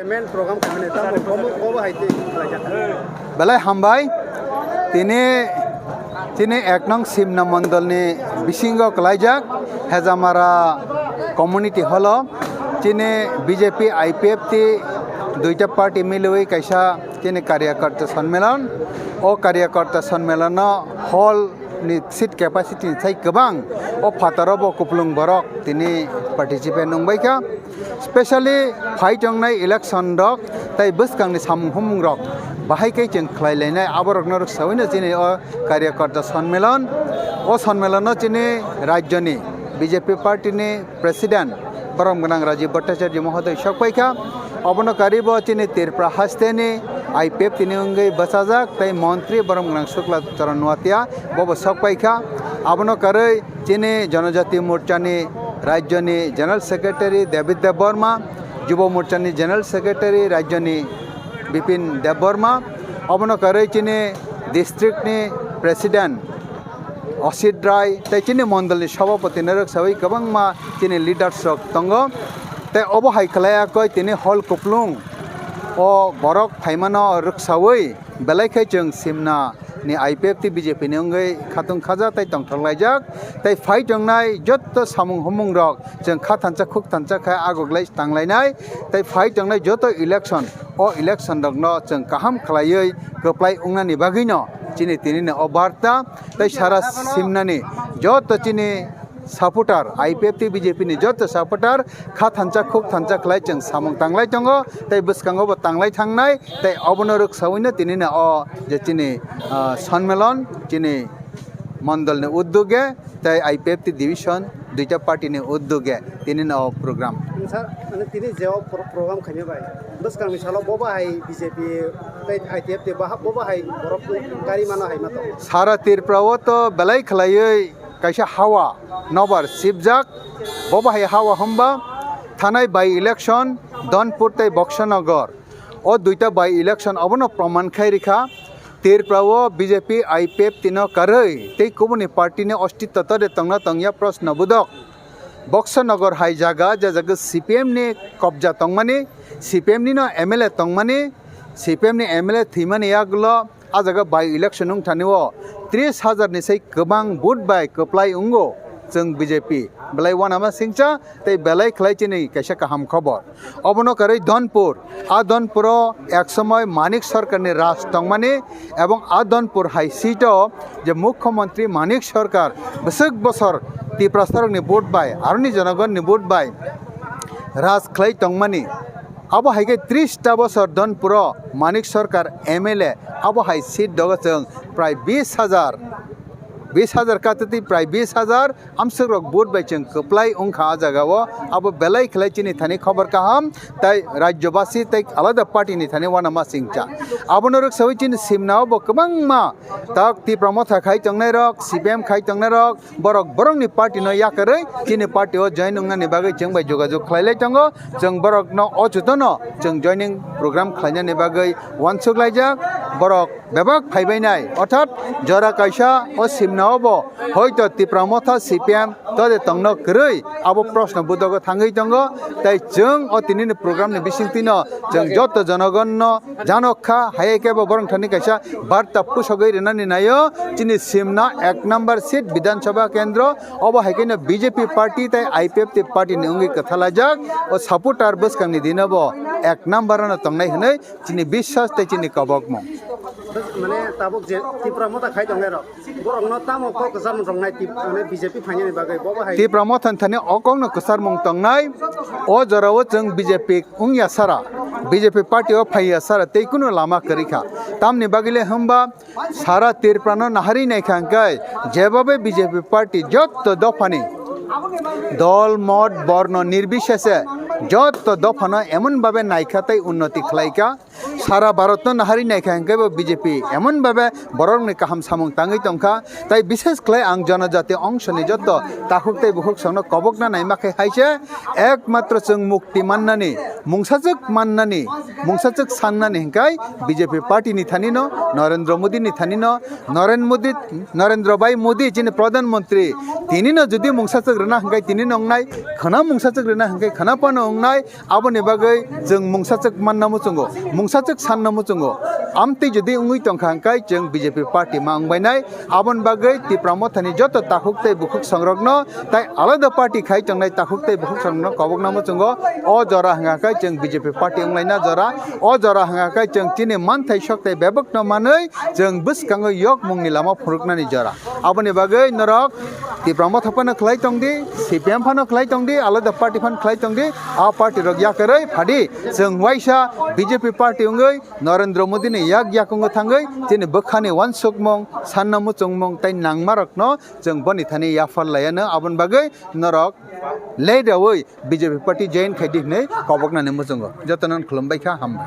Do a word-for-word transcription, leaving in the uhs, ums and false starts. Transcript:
Main program khaimani tamo komo kobo hai tei khlaijak. Belai hambai, tini chini ek nong Simna Mondolni bisingo khlaijak Hejamara Community Hall-o chini B J P I P F T duita party milwi kaisa chini karyakarta sonmilan. O karyakarta sonmilanno hall ni seat capacity ni sai kwbang, o phataro bo kupulung borok tini participate wngbaikha. Specially phai tongnai election rok tei bwskangni samung humung rok bahai khe chwng khlai lainai, aborokno rwksaui no chini o karyakarta sonmilan. O sonmilanno chini rajyoni B J P party ni president borom gwnang Rajiv Bhattacharya mohoday sokpaikha. Obono karwi bo chini Tripura hasteni I P F T ni wngwi bwchajak tei montri borom gwnang Shukla Charan Noatia bobo sokpaikha. Abono karwi chini Janajati Morchani rajyoni General Secretary David Debbarma, Jubo Morchani General Secretary rajyoni Bipin Debbarma, obono karwi chini district ni president Osit Rai tei chini mondolni sabhapati no rwksaui kwbangma chini leaders rok tongo. Tei obo hai khlai yakoi tini hall kupulung o borok phaimano rwksaui belai khe chwng Simna ni I P F T B J P ni wngwi khatung khaja tei tongthok laijak. Tei phai tongnai jotto samung humung rok chwng kha thansa khuk thansa khe agoglai tanglainai. Tei phai tongnai joto election, o election rokno chwng kaham khlaiwi kwplai wngnani bagwino chini tinini o barta tei sara Simnani joto chini supporter, I P F T B J P ni joto supporter kha thansa khuk thansa khlai chwng samung tanglai tongo tei bwskango bo tanglai thangnai. Tei obono rwksaui no tinini o je chini, ah, sonmilan chini mondolni uddoge tei I P F T division duita party ni uddoge tinini o program. Sir, mane tini je o pro-, program khaina bai, bwskangni salo bo bahai B J P tei I P F T baha-, bo bahai borok kari mano hai ma to. Sara Tripura o to belai khlaiwi kaisa hawa nobar sibjak, bo bahai hawa hwnba thanai by election Donpur tei Boksanagar. O duita by election obono proman khai rikha. Tripura o B J P I P F T no karwi tei kubuni party ni ostitto tode tongna tongya proshno budok. Boksanagar hai jaga, je jaga C P M ni kobja tongmani, C P M ni no M L A tongmani, C P M ni M L A thwimani yagulo a jaga by election wng thani o tris hajar ni sai kwbang vote bai kwplai wngo chwng B J P. Belai wanama singcha tei belai khlai chini kaisa kaham khobor. Obono karwi Donpur, a Donpuro ek somoi Manik Sarkarni raj tongmani ebong a Donpur hai seat o je Mukhyamantri Manik Sarkar bwswk bosor Tiprasarokni vote bai, aroni jonogonni vote bai raj khlai tongmani. Abo hai khe tris ta bosor Donpuro Manik Sarkar M L A, abo hai seat dogo chwng prai bis hajar, bis hajar katwtwi prai bis hajar amswkrok vote bai chwng kwplai wngkha a jagao. Abo belai khlai chini thani khobor kaham, tei rajyobasi tei alada party ni thani wanama singcha. Abono rwksaui chini Simna o bo kwbangma tak Tipra Motha khai tongnai rok, C P M khai tongnai rok, borok borokni party no yakarwi chini party o join wngnani bagwi chwng bai jogajog khlai lai tongo. Chwng borokno o jotono chwng joining program khlainani bagwi uansuk laijak. Borok bebak phaibainai, orthat jora kaisa o Simna o bo hoito Tipra Motha C P M tode tongno kwrwi abo proshno budogo thangwi tongo. Tei chwng o tinini program ni bisingtwino chwng joto jonogonno janok kha, hai khe bo borok thani kaisa barta pusogwi rinani naio. Chini Simna ek number seat Bidhan Sabha Kendro, obo hai khe no B J P party tei I P F T party ni wngwi kwthalajak. O supporter bwskangni dino bo ek number no tongnai hwnwi chini biswas tei chini kobokmung. Mane tabuk je Tipra Motha khai tongnai rok, borokno tamo kok kwchar rok nai tip-, mane B J P phainani bagwi bo bahai. Tipra Motha thani o kokno kwcharmung tongnai, o jorao chwng B J P wngya sara, B J P party o phaiya sara tei kunu lama kwrwi kha. Tamni bagwi le hwnba sara Tripura no naharwi naikha hwnkhe jebhabe B J P party jotto dophani dol, mot, borno nirbisheshe jotto dophano emon bhabe naikha tei unnoti khlaikha. Sara Bharatno naharwi naikha hwnkhe bo B J P emon bhabe borokni kaham samung tangwi tongkha. Tai bishes khlai ang jonojati ongshoni jotto takhuk tei bukhuk songno kobokna naima khe hai se ekmatro chwng mukti mannani, mungsajwk mannani Mungsachwk sannani hwnkhe B J P party ni thani no, Narendra Modi ni thani no, Naren Modi, Narendra Bhai Modi chini Pradhan Mantri, tini no jodi mungsachwk rwna hwnkhe tini no wngnai, khwna mungsachwk rwna hwnkhe khwna phano wngnai, aboni bagwi chwng mungsachwk manna muchungo, mungsachwk sanna muchungo. Amtwi jodi wngwi tongkha hwnkhe chwng B J P party ma wngbainai, aboni bagwi Tipra Mothani joto takhuk tei bukhuk songrokno tai alada party khai tongnai takhuk tei bukhuk songrokno kobokna muchungo. O jora hwnkha khe chwng B J P party wnglaina jora, o jora hwnkha khe chwng chini manthai sok tei bebakno manwi chwng bwskango yokmungni lama phunuknani jora. Aboni bagwi norok Tipra Motha phano khlai tongdi, C P M phano khlai tongdi, alada party phano khlai tongdi, a party rok yakarwi phadi chwng waisa B J P party wngwi Narendra Modi ni yak yakungo thangwi chini bwkhani wansukmung, sanna muchungmung tei nangmarokno chwng boni thani yaphar laiano, aboni bagwi norok late rawi B J P party join khaidi hwnwi koboknani muchungo. Jotono khulumbai kha, hambai.